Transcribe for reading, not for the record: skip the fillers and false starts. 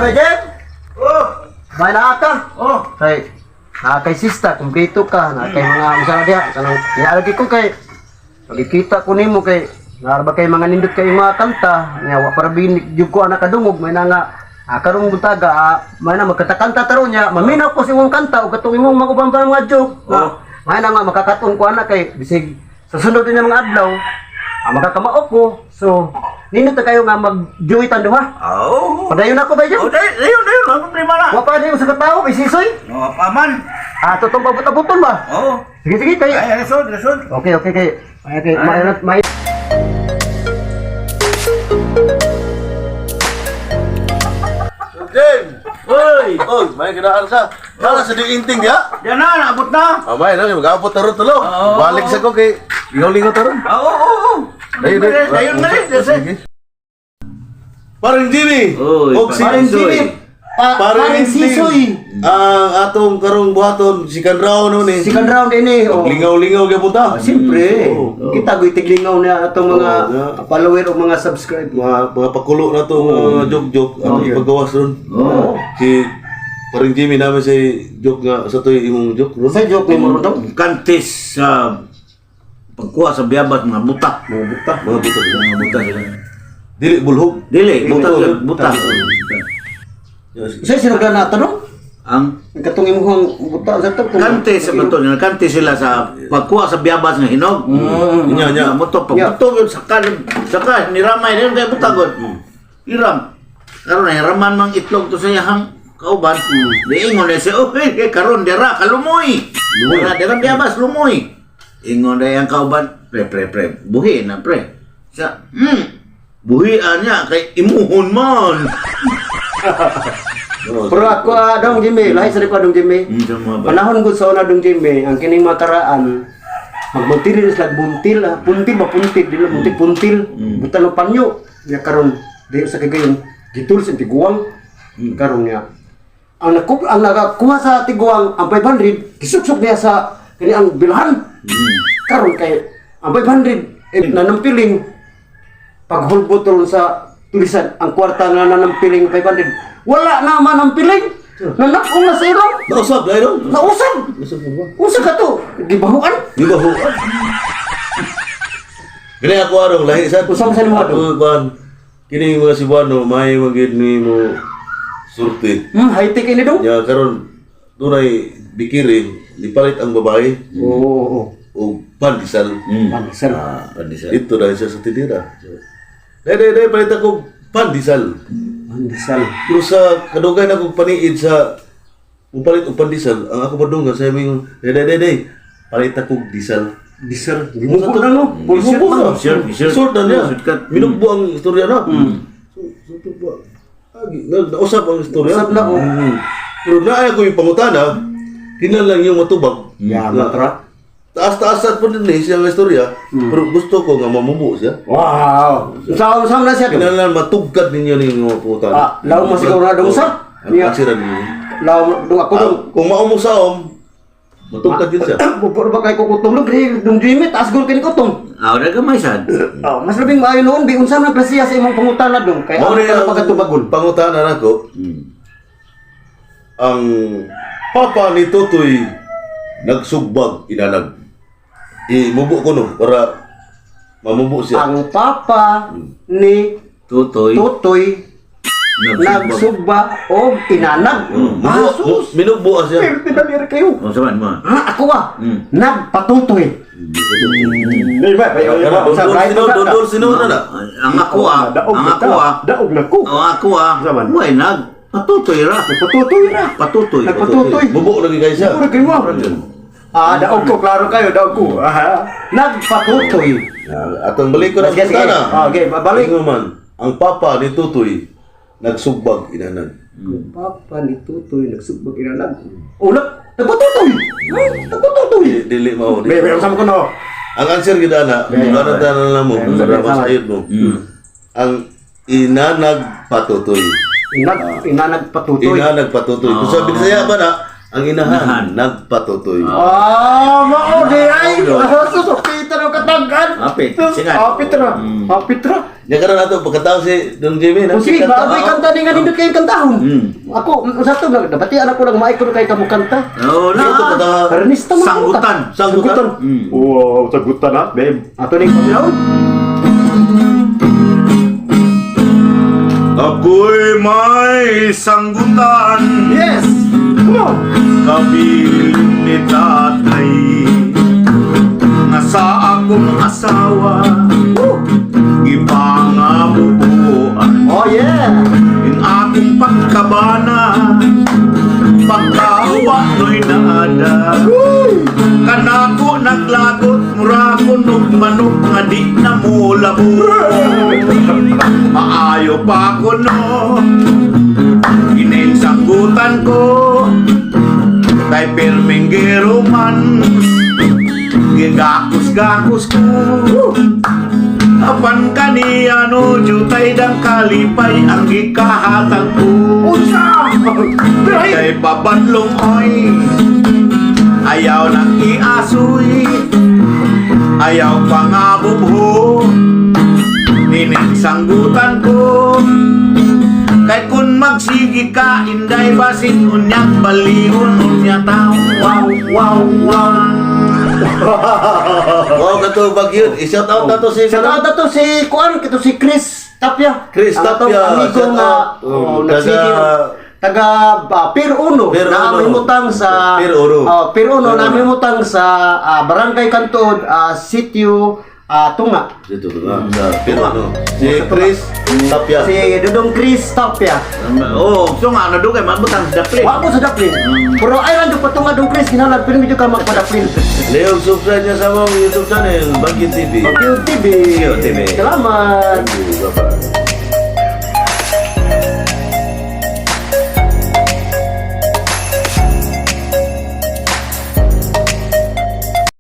Bay Jem. Oh, Bay naa ka. oh. Kay naa kay sista, kumpleto ka, naa kay mga unsa na diha, kanang nialagi ko kay pagkita ko nimo kay naa ba kay mga nindot kay mga kanta, nya wa para binig jud ko ana kadungog may na nga karong buntaga may na magkanta-kanta taron nya maminaw ko sa imong kanta ug katong imong mga ubang mga joke. Oh. May na nga makakaton ko ana kay bisig sa sunod din mga adlaw makakamaok ko. So nindot na kayo nga mag-duetan duha. Oh. Padayon ako ba Oh, Jem? dayon, dayon, dayon. Ang problema na. Wa pa din sa katao, isisoy. No, paman. Totoong pabot-abuton ba? Oh. Sige, sige, kay. Ay, lisod, lisod. Okay, kay. Ay, kay, may, may, Jane! Uy! Oy, may kinaan ka. Nala sa diinting ya. Yan na, naabot na. Amay na mag-abot taron tulo. Oo. Balik sa ko kay lingaw-lingaw taron. Oo, oo, oo. Dayon, dayon. Dayon na rin. Sige. Parang Jimmy. Oy, Og si Parang Jimmy. Parang Parang sisoy. Ang atong karong buhaton si Kanrao no ni. Second round ini, oh. Lingaw-lingaw gyapon ta. Siyempre, Oo. kita go'y tiglingaw na atong mga Oo, nga. follower o mga subscribe. Mga pakulo na to, mga joke-joke ang ipagawas ron. Oo. Si Parang Jimmy namin say joke nga sa to'y imong joke ron. Sa joke ni mo ron? Kantis sa pagkuha sa biyabat mga buta. Mga buta, mga buta. Mga buta sila. Dili bulhog. Dili, buta, Buta. buta. Yes. Sa sinugdan na tanong? Ang Ang katong imong buta sa to. kante sa bato, kante sila sa pagkuha sa biyabas nga hinog. Nya, nya. Nga moto pag buto yun saka saka niramay rin kay butagod. Iram. Karon ay raman mang itlog to sa iyang kauban. Diingon na siya, "Oy, kay karon dira kalumoy." Dira dira biyabas lumoy. Ingon na iyang kauban, "Pre, pre, pre, buhi na pre." Sa, buhian niya kay imuhon man. Oo. Pero ako, dong Jimmy, lahi sa ko dong Jimmy. Sa mga ba- Panahon gud sa una dong Jimmy, ang kining mga karaan magbuntil sila buntil, puntil ba puntil, dili buntil puntil, butan ng panyo. Nya karon di sa kagayon gitul sa tiguang karon niya. Ang nakakuha sa tiguang ang 500 gisuksok niya sa kini ang bilhan. Karon kay ang 500 nanampiling paghulbot ron sa tulisan ang kwarta nga nanampiling 500 wala na manampiling nanakong na sa ilong. Nausap dahil ron. Nausab. Nausap mo ba? Unsa ka to gibahuan. Di ba ho? Kini ako arong lahi sad. Unsa man sa nimo, Ako kuan kini mga Cebuano may magid nimo surti. High tech ini dong. Nya karon dunay bikiri nipalit ang babae Oo, oo. og pandesal. Pandesal. Pandesal. Dito dahil siya sa tindera. Dai dai dai palit ako pandesal. Pandesal. Pero sa kadugay na kong paniid sa mupalit og pandesal, ang ako padungan sa imong dai dai dai dai palit ako og diesel. Diesel gimugo na no. Full Minugbo man. na. Sure, sure. Short na niya. Shortcut. Minugbo ang istorya na. So, so, ba? Agi, nausap ang istorya. Usap na, oh. Pero naaya ko yung pangutana, kinahanglan yung matubag. Ya, Na- matra. Taas-taas at po din eh, siya ang istorya. Pero gusto ko nga mamubo siya. Wow, unsa unsa man na siya dong? Kinahanglan matugkad ninyo ning mga pangutana. Law mo siguro na dong sa. Ang answer ninyo. Law dong ako dong. Kung maumo sa om, matugkad yun siya. Bupor ba kay kukutong dong diri dong Jimmy taas gud kini kutong. Ah, ora gamay sad. Oh, mas labing maayo noon bi unsa man klasiya sa imong pangutana dong kay Mao ang ni ang pagkatubagon. pangutana nako. Ang papa ni Totoy nagsugbag inanag. Imubo ko no para mamubo siya. Ang papa ni Tutoy. Totoy Nagsugba. nagsugba og inanag. Mubo, Sus! minugbo siya. Perti na kayo. Oh, saman mo. Ha, ako ah. Nagpatutoy. Di ba? Dondol dondol sino na na. Ang ako ah, ang ako ah. Daog na ko. Ang ako ah. Saman. Way nag patutoy ra. Nagpatutoy ra. Patutoy. Nagpatutoy. Mubo lagi kayo siya. Mura kayo mo. Daog ko, klaro kayo, daog ko. Aha. Nagpatutoy. Atong balik ko na Sige, sige. pangutana. Okay, babalik. Ingon man, ang papa ni Totoy nagsugbag inanag. Ang papa ni Tutoy nagsugbag inanag. Una, nagpatutoy. Nagpatutoy. Dili mao. Be, be, sama ko no. Ang answer gid ana, ana tanan na mo, para masayod mo. Ang ina nagpatutoy. Inanag patutoy. Ina nagpatutoy. Kung sa Bisaya ba na, ang inahan nagpatutoy. Mao di ay. Sus, Peter ang katagan. Apit, Sus, singan. Apit ra. Apit ra. Nya karon ato pagkatao si Don Jimmy Oh, sige, bagoy kanta ni nga nindot kayong kantahon. Ako, sa to, nabatian ako lang maay ko na kay kamo kanta. Oh, na. Ito kata Karnista man. Sanggutan. Sanggutan. Wow, sanggutan ha, babe. Ato ning paminaw. Ako'y may sanggutan. Yes! Come on! Kabilin ni tatay nga sa akong asawa Woo! gipangabubuan Oh yeah! ang akong pagkabana pagkawa no'y naada kanako naglagot mura ko nog manok nga di na mulabo maayo pa ko no ininsanggutan ko kay pirminggero man gigakos-gakos ko apan kaniya no jutay dang kalipay ang gikahatag ko. Unsa! Pero Kay papadlong oy, ayaw nang iasoy, ayaw pa nga bubho. Nining sanggutan ko. Kay kun magsigi ka, inday basin unyang balihon unya tao. Wow, wow, wow. Wow, kato bagyo. I-shout out na to si Shout out na to si Kuan, kito si Chris Tapia. Chris Ang atong Tapia, amigo shout nga out. oh, Taga- nagsige taga Pier Uno Pier na Uno. mahimutang sa Pier Uno. Oh, Pier Uno Pier na Uno. mahimutang sa Barangay Kantuod, Sitio Tunga. Dito to na sa pero ano. Si Chris Tapia. Si Dudong Chris Tapia. Oh, so nga ano dugay mabutang sa plate. Wa ko sa daplin. Pero ay rando patunga Dong Chris kinahanglan pero medyo ka magpadaplin. Leo, subscribe niya sa among YouTube channel, Bagyo TV. Bagyo TV. Bagyo TV. Salamat. Thank you. Bye-bye.